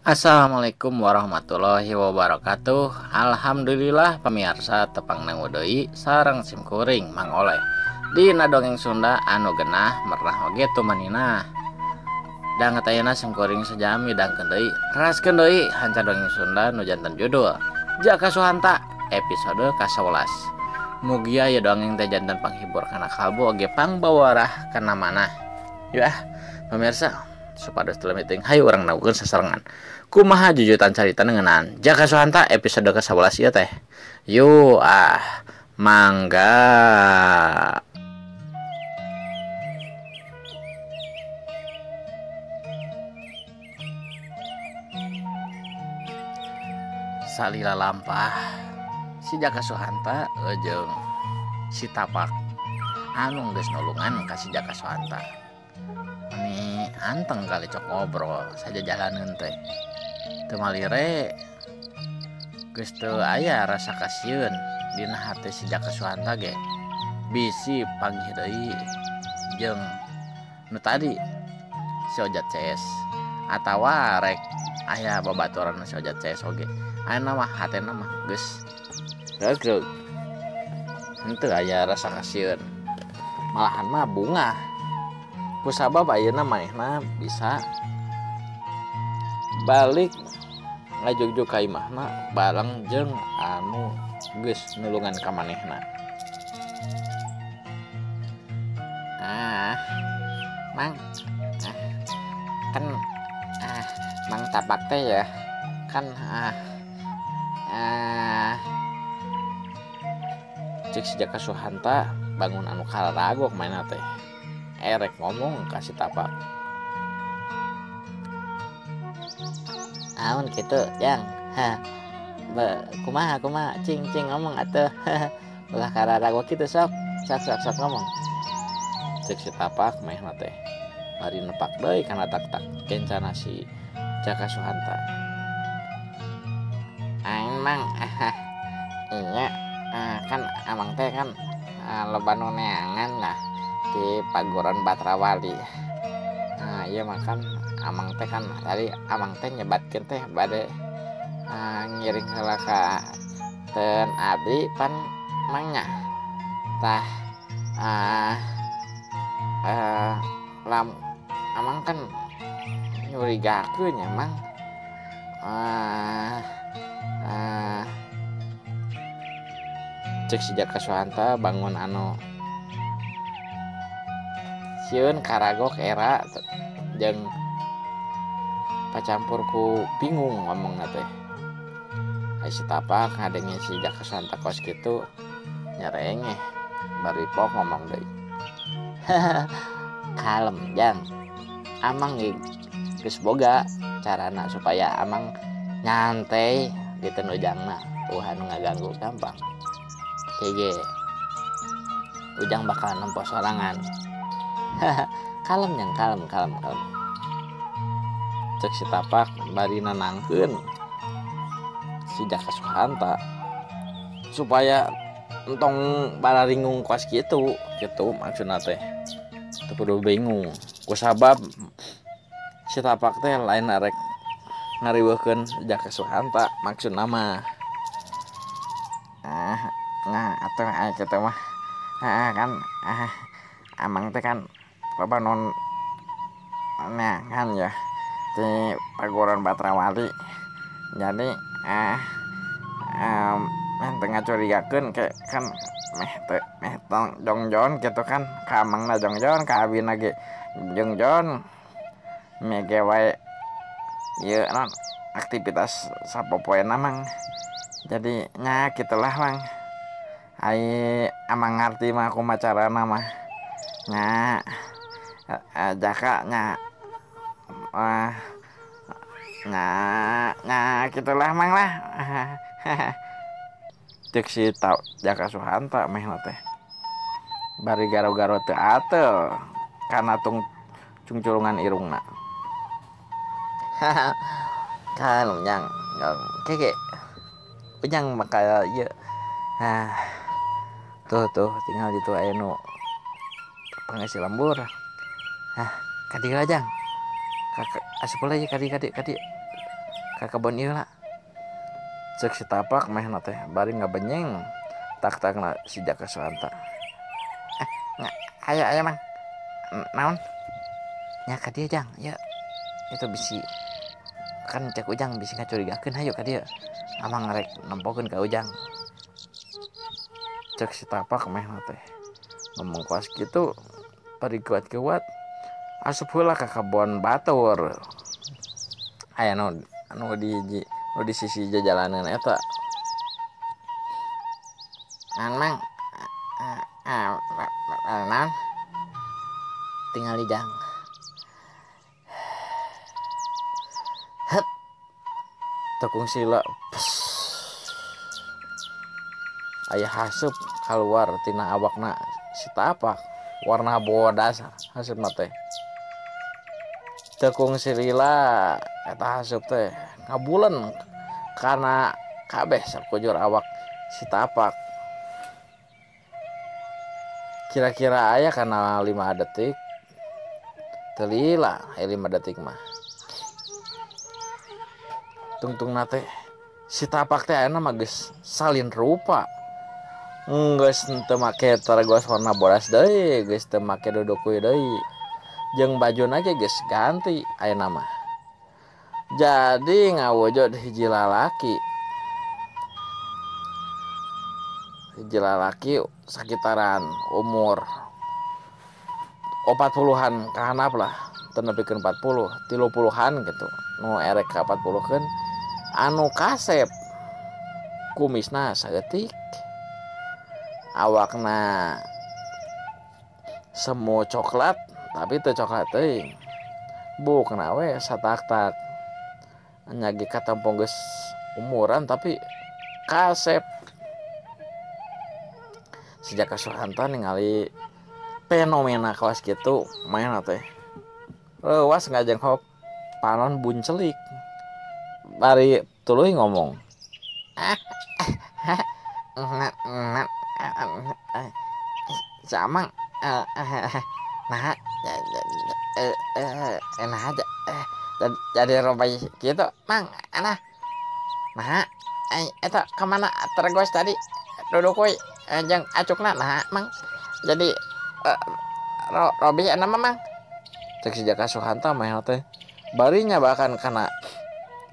Assalamualaikum warahmatullahi wabarakatuh. Alhamdulillah pemirsa tepang nemu deui sareng simkuring Mang Oleh dina dongeng Sunda anu genah mernah oge tumaninah. Danget ayeuna simkuring sejami dangkeun deui raskeun deui hanca dongeng Sunda nu janten judul Jaka Suhanta episode ka-11. Mugia ya dongeng teh janten panghibur kana kalbu oge pangbawarah kana manah. Yuk ah pemirsa, supados teu meeting hayu urang nagukeun sasarengan. Kumaha jujutan carita ngeunaan Jaka Suhanta episode ke-11 ieu teh. Yuk ah mangga. Salila lampah si Jaka Suhanta jeung si Tapak anu geus nulungan ka si Jaka Suhanta. Ini anteng kali cok ngobrol saja jalanan teh. Teu malire geus teu aya rasa kasieun dina hate si Jaka Suhanta ge. Bisi panggih deui jeung nu tadi si Ojat CS atawa rek aya babaturan si Ojat CS oge. Ayeuna mah hatena mah geus regreg. Henteu aya rasa kasieun. Malahan mah bungah. Kusabab ayeuna manehna bisa balik ngajugjug ka imahna bareng jeung anu geus nulungan ka manehna. Ah, Mang, ah, kan ah, Mang Tapak teh ya kan ah, ah. Cek si Jaka Suhanta bangun anu karagok manehna teh. Erek ngomong kasih Tapak. Aun gitu, Jang. Ha. Kumaha kumaha cing cing ngomong atuh. Ulah kararago kitu sok. Sok sok sok ngomong. Cek si Tapak manehna teh. Bari nepak deui kana tak-tak kencana si Jaka Suhanta. Aing Mang, iya kan amang teh kan loba nu neangan lah di Paguron Batrawali. Nah, iya makan amang teh kan tadi amang teh nyebatkeun teh bade ngiring heula ka ten abdi pan mangnya. Tah lam amang kan nyurigakeun nya Mang. Cek si Jaka Suhanta bangun anu sieun karagok era jeung pacampur ku bingung ngomongna teh. Ai si Tapak ngadenge si Jaka Suhanta kos kitu nyerengeh bari pok ngomong deui. Kalem Jang. Amang geus boga carana supaya amang nyantai di ten ujangna uhan ngaganggu gampang. Kege ujang bakalan nempo sorangan. Kalem Jang, kalem kalem kalem. Cek si Tapak bari nanangkeun si Jaka Suhanta supaya entong bararingung kos kitu kitu maksudna teh. Teu kudu bingung. Kusabab si Tapak teh lain arek ngariweuhkeun Jaka Suhanta maksudna mah. Ah, nah atuh aya kitu mah. Ah kan ah amang teh kan loba non neangan ya di Paguron Batrawali. Jadi meh teu ngacurigakeun ke kan meh teu meh tong jongjon kitu kan ka amangna jongjon ka abina ge jongjon meh ge wae ieu non aktivitas sapopoena Mang. Jadi nya kitulah Mang. Ai amang ngarti mah kumaha carana mah. Nya Jaka nya nya nya kitulah Mang lah. Cek si Jaka Suhanta mehna teh. Bari garo-garo teu atel kana tung cungcurungan irungna. Kalem Jang, keke ujang bakal ieu. Nah, tuh tuh tinggal ditu aya nu pangasi lembur. Hah, kadieu Jang. Asup heula ieu kadi kadi kadi. Ka kebon ieu lah. Cek si tapak mehna teh bari ngabenyeng tak-takna si Jaka Suhanta. Ayo ayo Mang. Naon? Nya ka dieu Jang, ya. Itu bisi kan cek Ujang bisi ngacurigakeun hayu ka dieu. Amang rek nempokeun ka Ujang. Cek si tapak mehna teh. Ngomong kuas kitu bari kuat-kuat asup heula ka kebon batur. Aya nu anu di hiji nu di sisi jajalanan eta. An Mang, naon? Tingali Jang. Hep. Tekung sila. Aya haseup kaluar tina awakna si tapak warna bodas haseupna teh. Tekung silila eta haseup teh ngabulen kana kabeh sakujur awak si tapak. Kira-kira aya kana 5 detik. Teu lila aya 5 detik mah. Tungtungna teh si tapak teh ayeuna mah geus salin rupa. Geus teu make targos warna bodas deui, geus teu make dudukuy deui. Jeung bajuna ge geus ganti ayeuna mah. Jadi ngawujud hiji lalaki. Hiji lalaki sakitaran umur 40-an ka handap lah, teu nepikeun 40, 30-an gitu. Nu erek ka 40-keun anu kasep kumisna saeutik. Awakna semu coklat tapi teu coklat teuing. Bukna we satak-tak. Nya ge katempo geus umuran tapi kasep. Si Jaka Suhanta ningali fenomena kelas kitu maena teh. Leuwas ngajenghok panon buncelik. Bari tuluy ngomong. Samang nah nah jadi robai gitu Mang anah nah eta kemana tergos tadi duduk we jeung acukna nah Mang jadi robi ana mah Mang. Cek si Jaka Suhanta mah teh barinya bahkan kana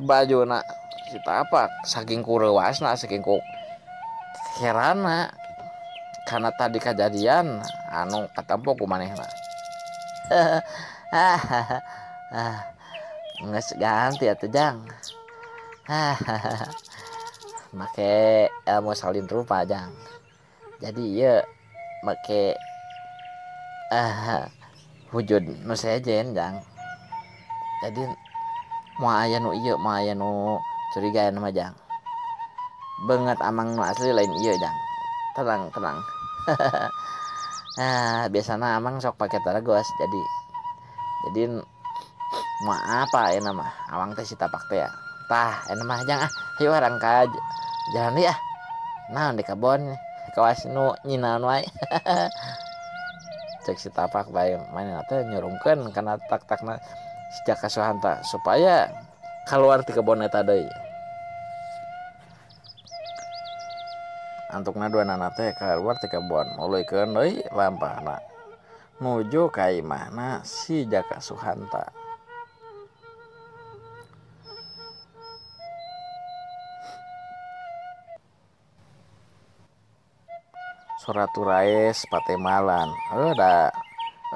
bajuna si tapak saking kureuwasna saking ku herana karena tadi kejadian anu katempo ku manehna. Geus ganti atuh Jang. Make ilmu salin rupa Jang. Jadi ieu make wujud nu sejen Jang. Jadi moal aya nu ieu, moal aya nu curiga mah Jang. Beungeut amang nu asli lain ieu Jang. Tenang, tenang. Nah, biasana amang sok pake targos jadi mau apa ya nama awang teh si tapak teh ya. Tah enak mah Jang ah, hayu urang ka jalan deui ah. Naon di kebon kawas nu nyinaon wae. Cek si tapak bae manehna teh nyurungkeun kana tak-takna si Jaka Suhanta supaya keluar ti kebon eta deui. Antukna duanana teh keluar ti kebon muluykeun deui lampahna nuju ka imahna si Jaka Suhanta. Suratu Raes Patemalan da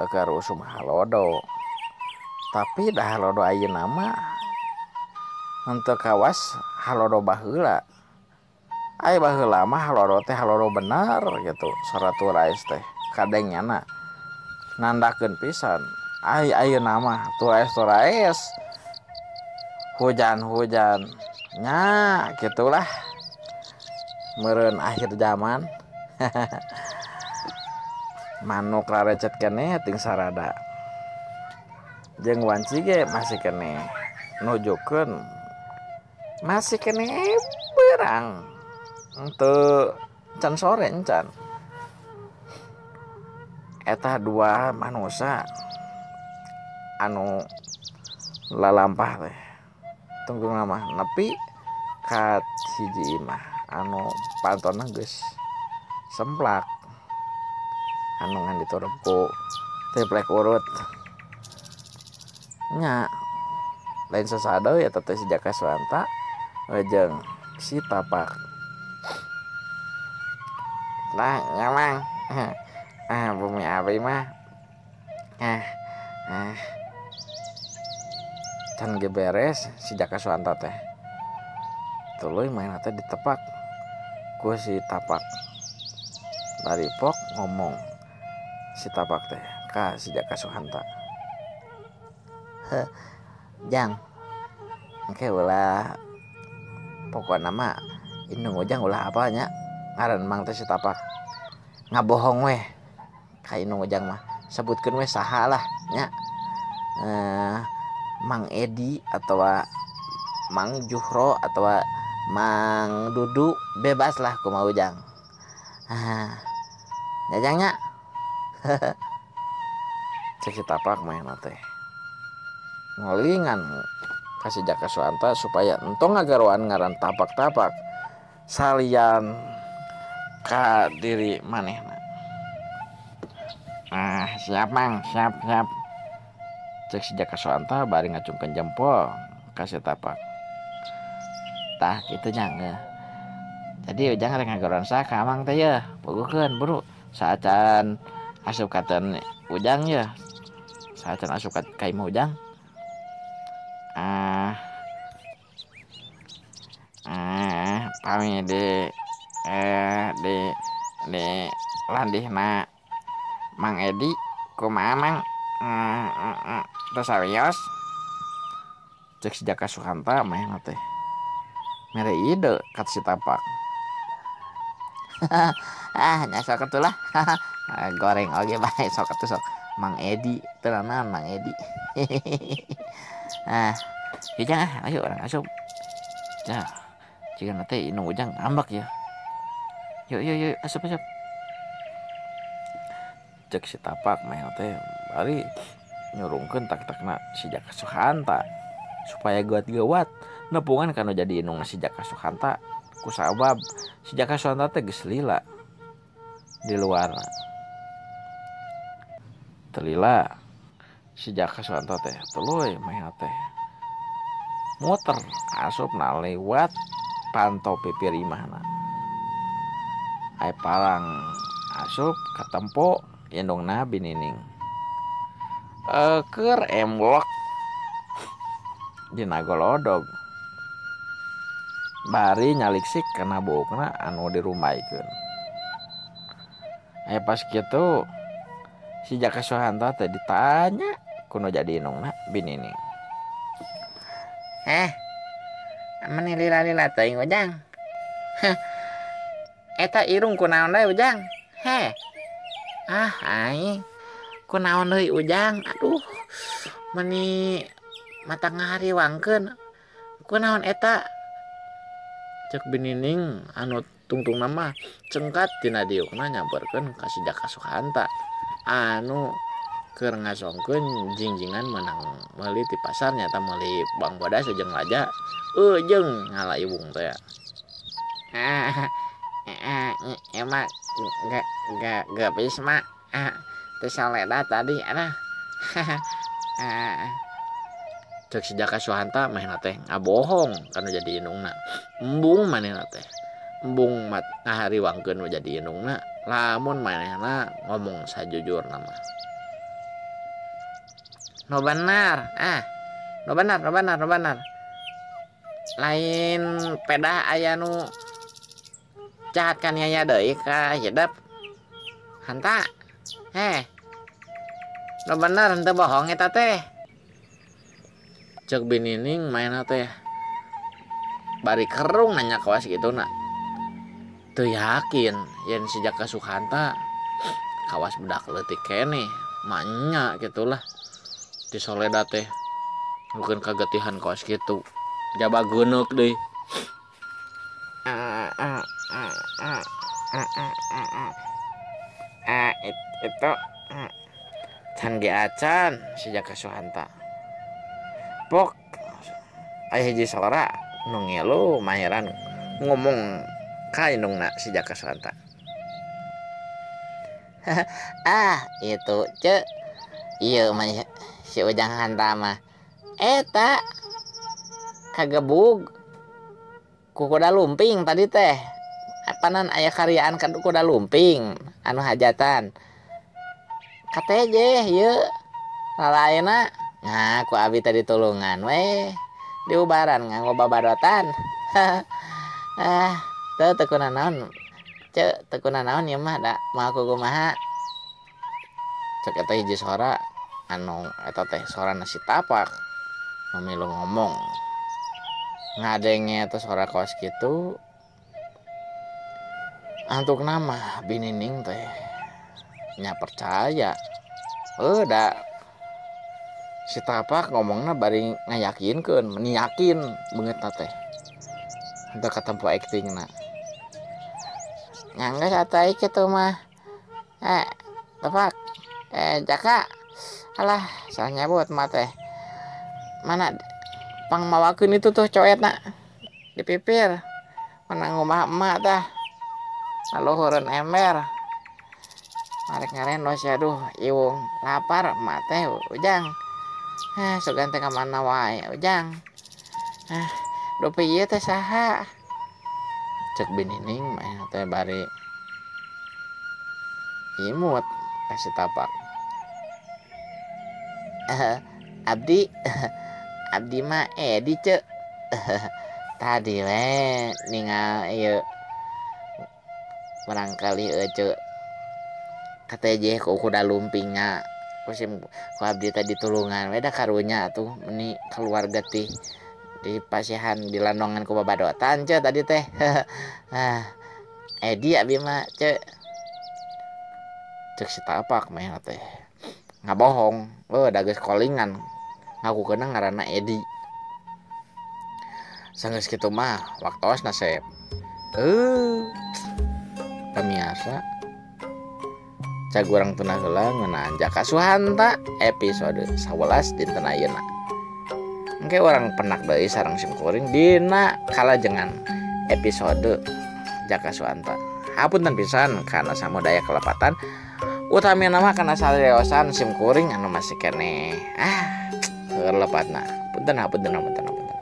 keur usum halodo. Tapi dah halodo ayeuna mah henteu kawas halodo baheula. Aya baheula mah halodo teh halodo bener gitu. Suratu Raes teh kadengnyana nandakeun pisan. Ai ayeuna mah turaes-turaes hujan-hujan nya gitulah meureun akhir zaman. Manuk rarecet keneh ting sarada. Jeung wanci ge masih keneh nujukeun masih keneh berang. Henteu can sore encan. Eta dua manusia anu lalampah teh. Tungtung mah nepi ka hiji imah anu pantona geus semplak anu ngan diturup ku triplek urut nya lain sasaha deui eta teh si Jaka Suhanta jeung si Tapak. Nah nya Mang, bumi abi mah can ge beres si Jaka Suhanta teh tuluy manehna teh ditepak ku si Tapak. Dari pok ngomong si Tapak teh ka si Jaka Suhanta, heh Jang, engke ulah pokona mah indung Ujang ulah apanya ngaran Mang teh si Tapak ngabohong weh ka indung Ujang mah, sebutkeun weh saha lah nya, Mang Edi atau Mang Juhro atau Mang Dudu, bebas lah kumaha Ujang. Nya Jang nya. Cek si Tapak manehna teh ngolingan ka si Jaka Suhanta supaya entong ngagaroan ngaran Tapak-tapak salian ka diri manehna. Ah siap Mang, siap siap. Cek si Jaka Suhanta bari ngacungkeun jempol ka si Tapak. Tah kitu Jang. Jadi Ujang rek ngagaroan saha ka Amang teh yeuh, puguhkeun buru saacan asup katen Ujang yeuh. Saacan asup ka imah Ujang. Pami di di landihna Mang Edi kumaha Mang? Teu sawios. Cek si Jaka Suhanta manehna teh mere ide ka si Tapak. Ah nya sok atuh lah. Goreng oge bae sok atuh sok Mang Edi teu naon Mang Edi. Ah, Ujang ah, ayo urang asup. Dah, jigana teh indung Ujang ngambek ya. Yuk yuk yuk asup asup. Cek si Tapak manehna teh bari nyurungkeun tak-takna si Jaka Suhanta supaya gawat-gawat nepungan kana jadi indungna si Jaka Suhanta kusabab si Jaka Suhanta teh geus lila di luar. Teu lila si Jaka Suhanta teh tuluy manehna teh muter asupna lewat panto pipir imahna. Aya palang asup katempo indungna binining. Keur emblok dina golodog bari nyaliksik kana buukna anu dirumaikeun. Aya pas kitu si Jaka Suhanta teh ditanya ku nu jadi indungna binining. Meni lila-lila teuing Ujang. Eta irung kunaon deui Ujang? Heh. Ah aing kunaon deui Ujang? Aduh, meni mata ngahariwangkeun. Kunaon eta? Cek binining anu tungtungna mah cengkat tina diukna nyamperkeun ka si Jaka Suhanta anu keur ngasongkeun jingjingan meunang meuli ti pasar nyata meuli bang bodas jeung laja jeung ngala iwung teh. Emang gak bisa mak, teu saleda tadi ana. Cek si Jaka Suhanta manehna teh ngabohong kana jadi indungna. Embung manehna teh. Embung mat ngahariwangkeun nu jadi indungna lamun manehna ngomong sajujurna mah. No benar, no benar, no benar, no benar. Lain pedah aya nu jahat kan yaya deui ka hidep. Hanta. Heh. No bener henteu bohong eta teh. Cek binining manehna teh bari kerung nanya kawas kituna. Teu yakin yen si Jaka Suhanta kawas budak leutik keneh, manya gitulah. Di soleda teh bukan kagetihan kawas kitu. Jaba geuneuk deui. Itu can ge acan si Jaka Suhanta. Pok Aya hiji sora nu ngilu mahiran ngomong ka indungna si Jaka Suhanta. Ah itu ce ieu mah si Ujang Hanta mah eta kagebug ku kuda lumping tadi teh apanan aya karyaan ka kuda lumping anu hajatan kateje ieu lalaena nah ku abi tadi tulungan we diubaran nganggo babadotan. Ah teu teu kunanaon ce teu kunanaon ieu mah da moal kumaha cek eta hiji sora anu eta teh sorana si Tapak nu milu ngomong ngadenge eta sora kos kitu antukna mah bini Ning teh nya percaya da si Tapak ngomongna bari ngayakinkeun meni yakin beungeutna teh henteu katempo aktingna nya geus atuh kitu mah Tapak Jaka alah salah nyebut mah teh mana pang mawakeun itu tuh coetna di pipir mana ngomah emak tah laluhureun ember arek ngarendos aduh iwung lapar emak teh Ujang sugan teh ka mana wae Ujang dupi ieu teh saha cek bini Ning mah teh bari imut ka si Tapak. Abdi abdi mah Edi ce tadi we ningal ieu barangkali ece kateje ku kuda lumpingna ku sim ku abdi tadi tulungan we da karunya atuh meni keluarga teh di pasihan di landongan ku babadotan ce tadi teh. Edi abi mah ce cek si Tapak mah teh ngabohong da geus kolingan ngakukeunna ngaranna Edi sanggeus kitu mah waktosna sep pamiarsa cag urang tuna heula ngeunaan Jaka Suhanta episode 11 dinten ayeuna engke urang penak deui sareng sim kuring dina kalajengan episode Jaka Suhanta. Hapunten pisan kana samudaya kelepatan utamina mah kana sareosan sim kuring anu masih keneh keur lepatna. Punten hapunten hapunten hapunten.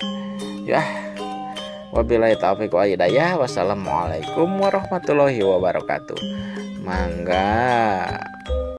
Ya wabillahi taufiq wal hidayah. Wassalamualaikum warahmatullahi wabarakatuh. Mangga.